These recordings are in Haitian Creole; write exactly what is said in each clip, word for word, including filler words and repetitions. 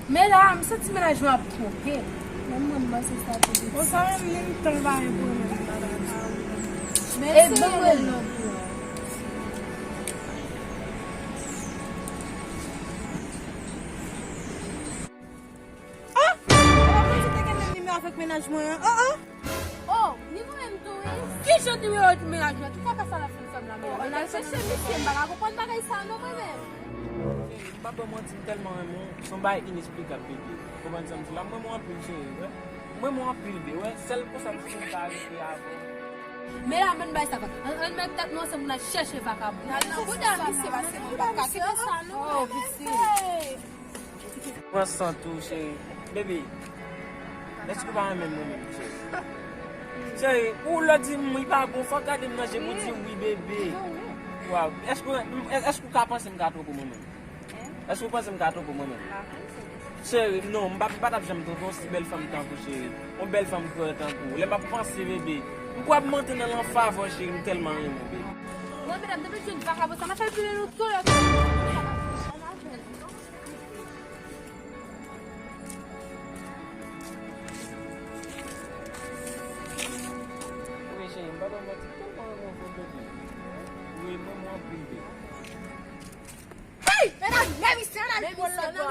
Men la, m santi mennaj mwen ap twonpe. Menm mwen, m panse sa tou piti. Bon, sa menm, li gentan pa gen pwoblèm, bagay sa. E ban mwen lòt yo. Ah! Ou pa konn si te gen menm nimewo avèk mennaj mwen an? Oh, oh! Oh, ni mwen menm tou, wi. Ki jan nimewo mennaj mwen? Ki kaka sa l ap fin fè m la menm? Ann al chèche misye, m pa ka konprann bagay sa non, mwen menm. M pa ba w manti, m tèlman renmen w. Se yon bagay inesplikab, bebe. Ou konprann sa m di la? M renmen w anpil, cheri, wi. M renmen w anpil, bebe, wi. Sèl konsa m santi m ka rete avè w. Men la, menm bagay sa fè. Ann, ann met tèt nou ansanm pou n al chèche vakabon. N al nan bouda misye, paske mwen pa ka kite sa non. Oh, piti. Pran san tou, cheri. Bebe, èske w pa renmen mwen menm, cheri? Cheri, ou lè di m wi pa bon, fò w gade m nan je pou w di wi, bebe. Waw, èske, èske w ka panse m ka twonpe w mwen menm? Èske w panse m ka twonpe w mwen menm? Cheri, non, m pa, m pa t ap janm twonpe yon si bèl fanm tankou w, cheri. Yon bèl fanm kreyòl tankou w. Lè m ap panse, bebe, m kwè ap monte nan lanfavè, cheri, m tèlman renmen w, bebe. Mwen, medam, depi m jwenn vakabon sa, m ap fè l vire nou tou lè tou. Wi, cheri, m pa ba w manti, m tèlman renmen w, bebe. Wi, mwen, mwen anpil, bebe. Hey! Medam, men misye, ann al pran l la, non?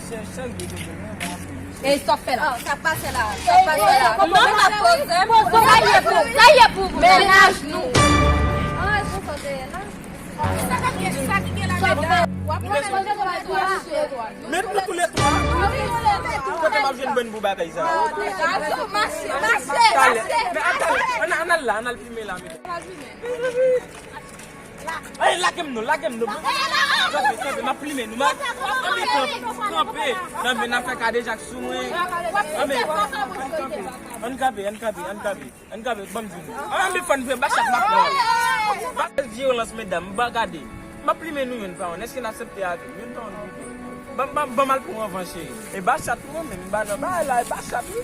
Chè, chè, bebe, mwen, mwen anpil, wi, cheri. E sa w fè la? Sa pase la? Sa pase la? Non, non, poze, poze. Sa ye pou, sa ye pou mennaj nou. An, responsab de la. Men nou tou lè twa. Kote m ap jwenn bòn pou bagay sa? Talè. Men a talè. Ann, ann al la, ann al plimen la, men. Ay, lage m non, lage m non. Kanpe, kanpe, m ap plimen nou. M ap kanpe, kanpe. Nan men n ap fè kadejak sou mwen. Ann kanpe, ann kanpe, ann kanpe. Ann kanpe, ban m di nou. An, men fò n vre, ba chat m ap pran. Ba vyolans, medam, m pa gade. M ap plimen nou youn pa youn. Èske n aksepte avè m? Youn pa youn, pito. Ban, ban, ban m al pran anvan, cheri. E ba chat, mwen menm, m pa nan bagay la, e ba chat, wi.